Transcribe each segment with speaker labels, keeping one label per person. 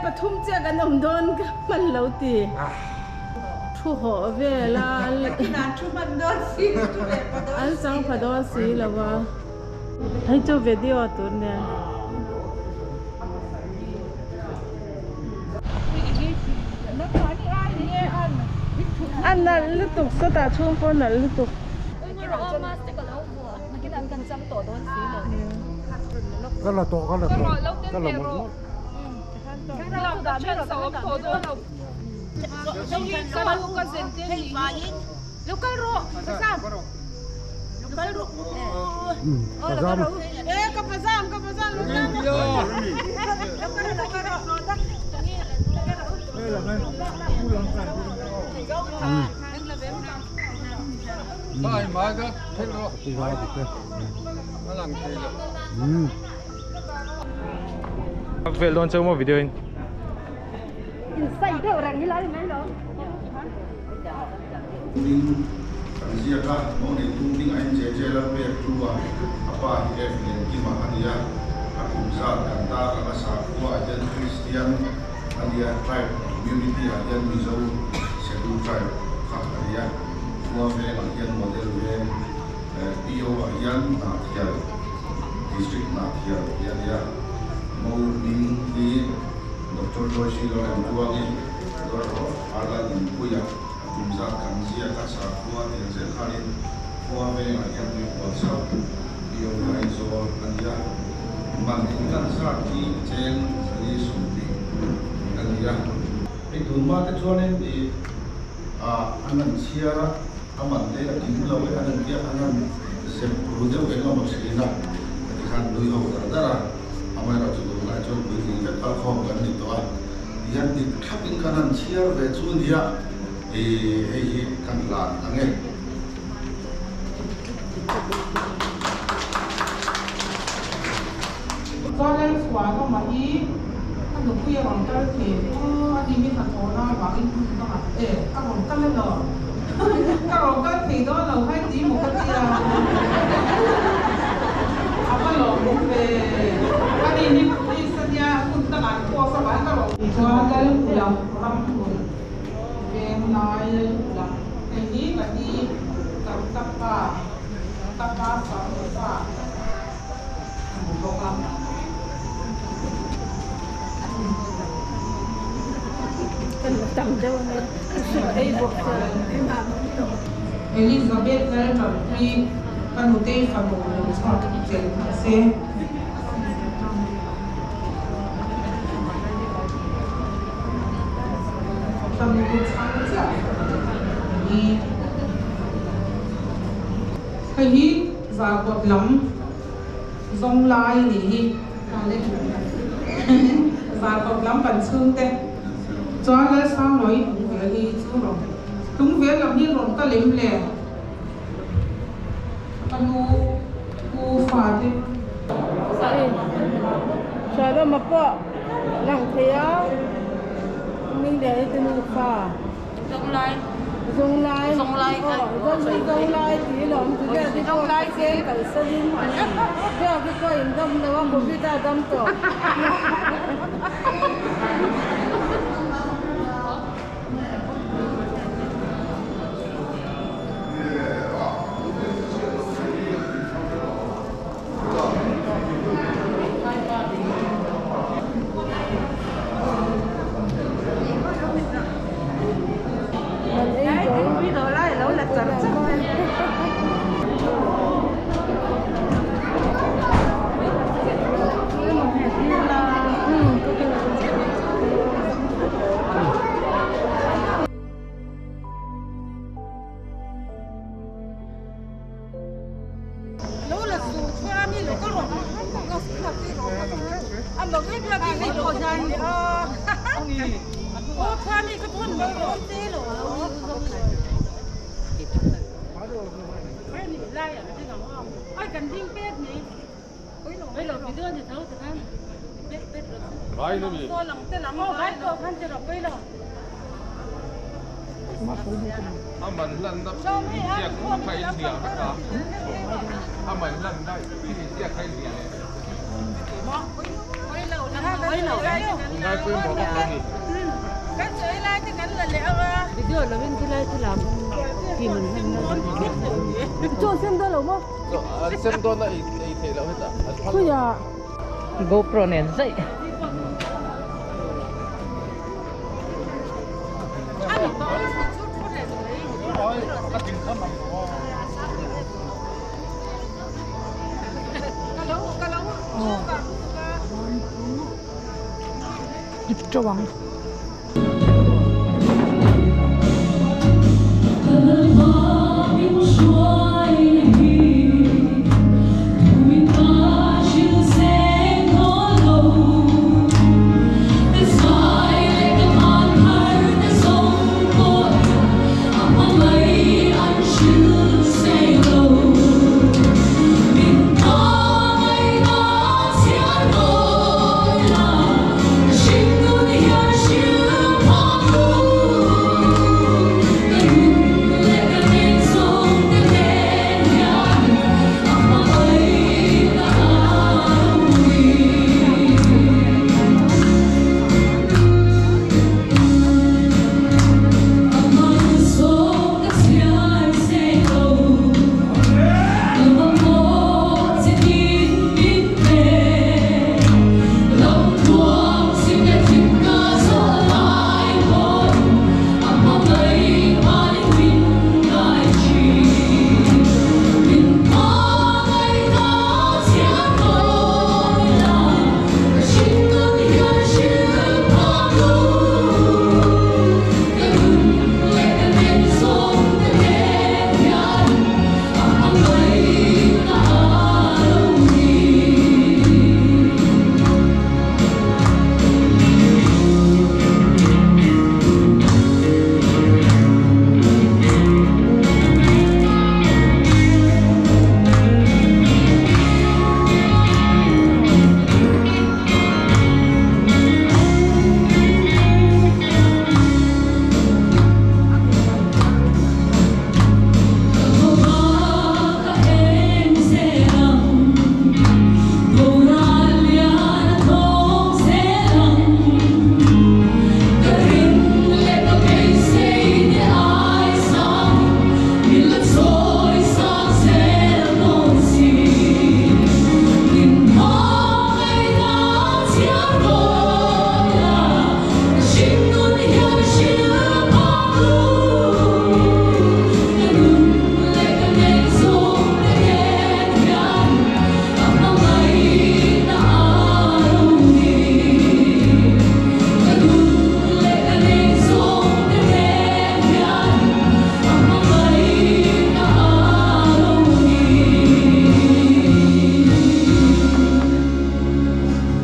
Speaker 1: Pathum chiah kan awm dawn ka hman lo ti. Thu hawh vel a. An chang pha dawn si lo a. Hei chu video tur nia. A nalh lutuk sawtah chhung pawh a nalh lutuk.
Speaker 2: Ka la tawh ka la tawh ka la mawlh mawlh.
Speaker 3: Vel dawn cheu maw video in.
Speaker 1: Insai deuh reng hi lai mai lo.
Speaker 4: Ding kan ziak a, mo neitu ding a NJJ Lalpek chu a a pa hi F Liankima a ni a, a kum zat kan tar lang a sakhua ah hian Kristian a ni a, tribe community ah hian Mizo Selu tribe kha a ni a, khua veng ah hian model veng PO ah hian Hnahthial district Hnahthial tih a ni a, mo hming hi Doctor Joyce Lalremtluangi daughter of Arlan Inpuia. A kum zat kan ziak a sakhua tiang zel khanin khua vengah hian tui hual chauh Pio Aizawl a ni a, man in lan zat hi cheng zali 20 a ni a. Hei tun hma te chuanin i ah an han chhiar a, a man te a kim lo e an han tia an han zep ru deuh eng emaw thin a, heti khan nui ho dar dar a, amaherawhchu tunlai chuan puitling vek kalkhawm kan ni tawh a. Hian dik thlapin kan han chhiar ve chu nia i hei hi kan hlan ang e.
Speaker 5: Chuan Lalchhuanawma hi a nupui a rawn kal thei aw a ni hi hnathawhna avangin hmun dangah e a rawn kal elaw ka rawn kal thei dawn lo hai ti maw ka tia a va lawmawm ve a ni hi police a nia hmun dangah an post avangin ka rawn Chuan Lalhula ram hmun veng lai Lalhula hei hi ka ni kan ka pa ka pa fanu fa a hmu bawk a. Elizabeth Lalṭanpui ka nutei fanu lo chhuak chelh se. Hei hi zarkawt lam zawng lai a nih hi zarkawt lam kan chhungte chuan Lalsanglawi Tlungvel hi chu rawn Tlungvel lam hi rawn ka lem le. Ka nu u fate.
Speaker 1: Shalom a pawh lang thei a hming leh hi te nufa.
Speaker 6: Zonglai.
Speaker 1: Zonglai.
Speaker 6: Zonglai.
Speaker 1: Aw zonglai tih lawm tu vel te pawh chen kal sanin vel te pawh in dam lo a covid a dam tawh.
Speaker 3: A man hlanna inziak kha inhliah vek a, a man hlanna inziak kha inhliah leh.
Speaker 1: Video lovin khilai thil ah ti man hman na chaw sem dawn lo maw?
Speaker 3: An sem dawn a ei theih loh hetah an phal lo.
Speaker 1: Khawiah?
Speaker 6: GoPro nen zaih.
Speaker 5: Ip teuh ang.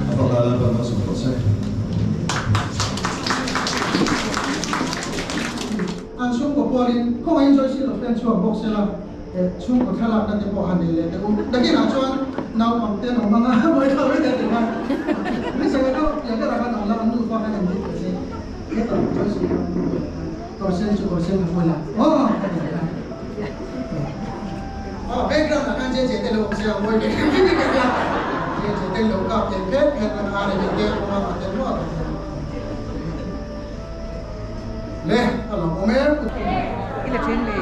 Speaker 4: A faka Lalpan malsawm tawh se.
Speaker 7: An chhungkaw pualin khawngaih enjoy si lo te an chhuak bawk sela chhungkaw thlalakna te pawh han nei leh teh u. Nakinah chuan naupang te an awm ang a, buaithlak mai te tih khan Rinchhaka chu pian ber ah khan an la an nufa khan an ding ta si. Hetah joy si lo an nu buai khan kawr sen chu kawr sen a hmul a aw ka ti leh a. Aw background ah khan JJ te lo awm sia mawi ve hrim hrim in ka hria. JJ te lo kap thei phet phet an a rei te awm a mahse maw ka ti a. Le a lo awm em.
Speaker 6: I la then le.